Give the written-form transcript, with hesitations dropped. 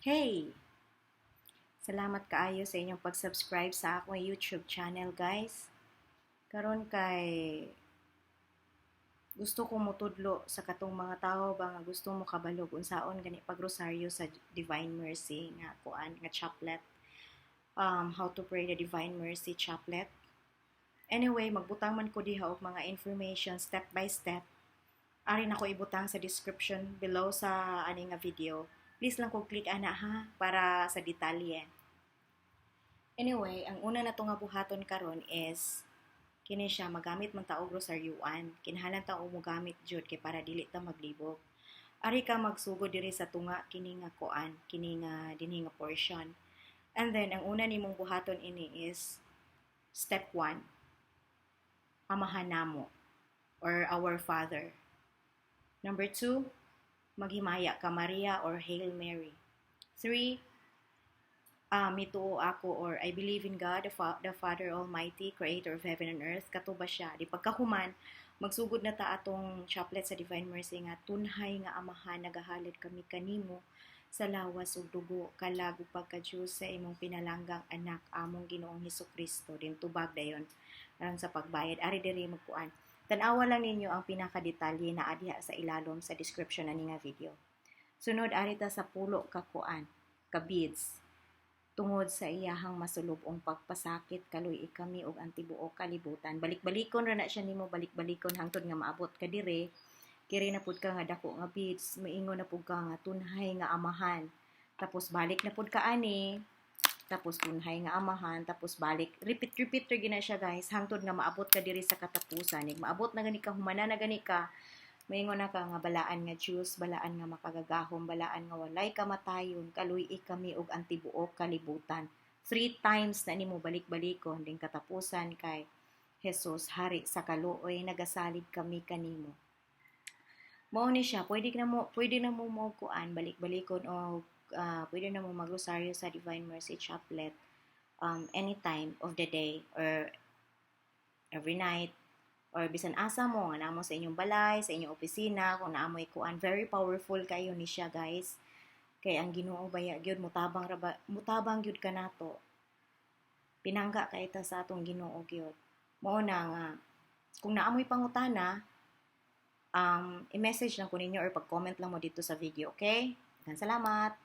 Hey! Salamat kaayo sa inyong pag-subscribe sa akong YouTube channel, guys. Karon kay gusto ko motudlo sa katong mga tawo ba nga gusto mo kabalog unsaon gani pagrosaryo sa Divine Mercy nga kuan nga chaplet. How to pray the Divine Mercy Chaplet. Anyway, magbutang man ko diha og mga information step by step. Ari nako ibutang sa description below sa ani nga video. Please lang kog click ana ha para sa detalye. Anyway, ang una na to nga buhaton karon is kini siya, magamit man ta og rosaryuan. Kinahanglan ta og mogamit jud kay para dili ta maglibog. Ari ka magsugod diri sa tunga kini nga kuan, kini nga dinhi nga portion. And then ang una nimong buhaton ini is step 1. Amahan namo or Our Father. Number 2, maghimaya ka Maria or Hail Mary. 3, mituo ako or I believe in God, the Father Almighty, Creator of heaven and earth. Kato ba siya? Di pagkahuman, magsugod na ta atong chaplet sa Divine Mercy nga tunhay nga Amahan, nagahalad kami kanimo sa lawas ug dugo, kalag ug pagka-Diyos sa imong pinalanggang anak, among Ginoong Hesus Kristo. Din tubag dayon aron sa pagbayad. Ari diri magkuan. Tan-awa lang ninyo ang pinaka-detalye na diha sa ilalom sa description ani nga video. Sunod, ari ta sa pulo ka kuan, ka beads. Tungod sa iyahang masulubong pagpasakit, kaluy kami og ang tibuok kalibutan. Balik-balikon ra na siya nimo, balik-balikon hangtod nga maabot ka dire. Kiri na pud ka nga dako nga beads, maingon na pud ka nga tunhay nga Amahan. Tapos balik na pud ka ani, tapos tunhay nga Amahan, tapos balik. Repeat, repeat ra gina siya, guys, hangtod nga maabot ka diri sa katapusan. Ig maabot na gani ka, humana na gani ka, maingon na ka nga balaan nga Diyos, balaan nga makagagahom, balaan nga walay kamatayon, kaluy kami og ang tibuok kalibutan. Three times na nimo balik-balikon din katapusan kay Jesus, hari sa kaluoy, nagasalig kami kanimo. Mao ni siya, pwede na mo kuan balik-balikon o pwede na mo magrosaryo sa Divine Mercy Chaplet any time of the day or every night or bisan asa mo nga namo sa inyong balay, sa inyong opisina, kung naa moy kuan. Very powerful kayo ni siya, guys. Kay ang Ginoo baya gyud mutabang ra ba, mutabang gyud kanato. Pinangga kay ta sa atong Ginoo gyud. Mao na nga kung naa moy pangutana, i-message lang ko ninyo or pag-comment lang mo dito sa video, okay? Daghang salamat.